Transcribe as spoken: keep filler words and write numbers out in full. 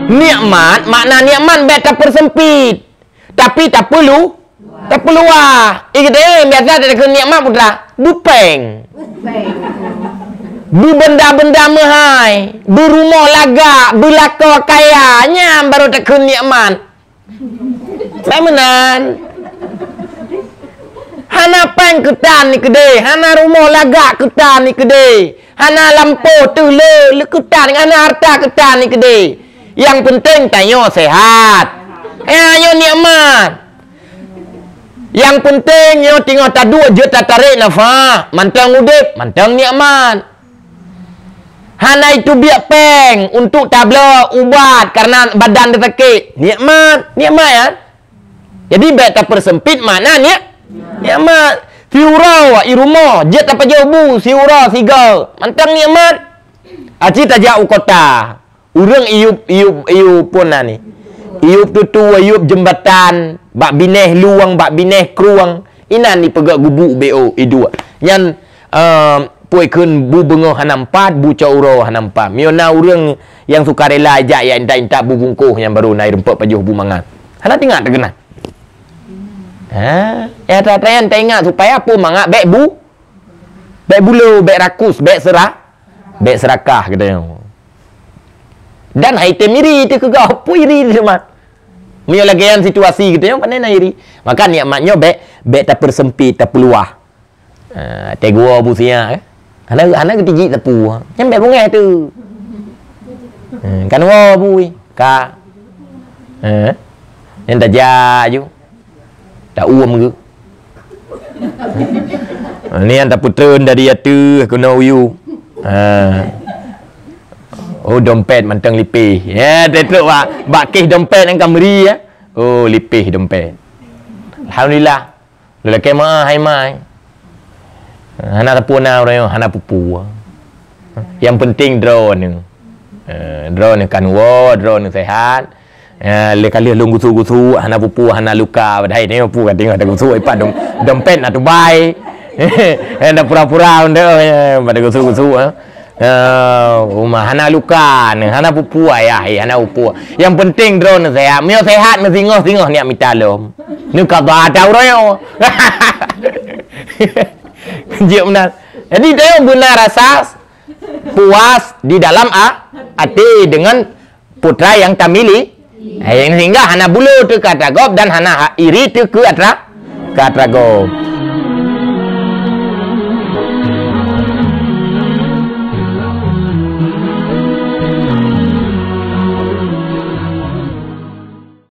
Nikmat, makna nikmat bèk tapeuseumpit, tapi tapeulu-, tapeuluah. Ikeu biasa takheun nikmat putra, bupeng. Beubenda-benda meuhai, beurumoh lagak, beulakoe kaya, nyan baru takheun nikmat. Bèk meunan. Hana pèng keu tan ni keudéh, hana rumoh lagak keu tan ni keudéh, hana lampôh teuh le, le keu tan, hana harta keu tan ni keudéh. Nyang peunteng tanyoe seuhat. Eh, nyoe nikmat. Nyang peunteng nyoe teungoh taduek jeuet tatarek nafah, mantong udép, mantong nikmat. Hana jiteubiet pèng untuk tabloe ubat karena badan teusakét. Nikmat, nikmat ya. Jadi bèk tapeuseumpit makna nik-, nikmat. Siuroe i rumoh, jeuet tapajoh bu, siuroe sigoe. Mantong nikmat. Aci tajak u kota. Ureueng iyup, iyup, iyup pun na ni. Iyup tutu, iyup jeumbatan, bak binéh lueng, bak binéh krueng. Inan ipeugèt gubuk B O iduek. Nyan, eh, pue kheun bu beungoh hana meupat, bu cot uroe hana meupat. Meunyoe na ureueng nyang sukarela jak ya intat-intat bu bungkôh nyang barô na irumpok pajoh bu mangat. Hana teuingat teukeunah. Ha? Eh, ata-ata nyan taingat supaya peue mangat bèk bu, bèk bulo, bèk rakus, bèk sera-, bèk seurakah geutanyoe. Dan hai tem iri teuh keu gob, peue iri teuh mat. Meunyoe lagèe nyan situasi geutanyoe, pane na iri. Maka nikmat nyoe bèk, bèk tapeuseumpit, tapeuluah. Ah, teguo bu siya, eh. Hana, hana geutijik teupue. Nyan bèk beungèh teuh. Hmm, kan wo bu, ka. Eh. Nyan tajak ju. Ta uem geuh. Ni nyang tapeutreun dari ateueh keunoe u yup. Ha. Oh, dompet mantong lipéh. Ya, teutreuk bak, bak kéh dompet nyang ka meuri, ya. Oh, lipéh dompet. Alhamdulillah. Lôn lakèe meu'ah hai mai. Hana sapeue na uroe nyoe, hana peue-peue. Nyang penting droeneuh. Eh, droeneuh kan woe, droeneuh sehat. Eh, lé ka lheueh lôn gusuk-gusuk, hana peue-peue, hana luka. Padahai nyoe peue ka teungoh tagusuk, ipat dom-, dompet na tubai. Eh, na pura-pura, eh, pada gusuk-gusuk, eh. Eh, uma hana luka nyoe, hana peue-peue ayah, eh, hana peue-peue. Nyang penting droeneuh sehat. Meunyoe sehat, neusingoh-singoh neujak mita lom. Neuka ba ata uroe nyoe. Jeuet meunan. Jadi, tanyoe beuna rasa puas di dalam a-, até deungon putra nyang tamili-, eh, sehingga hana bulo teuh keu atra gob dan hana ha-, iri teuh keu atra, keu atra gob.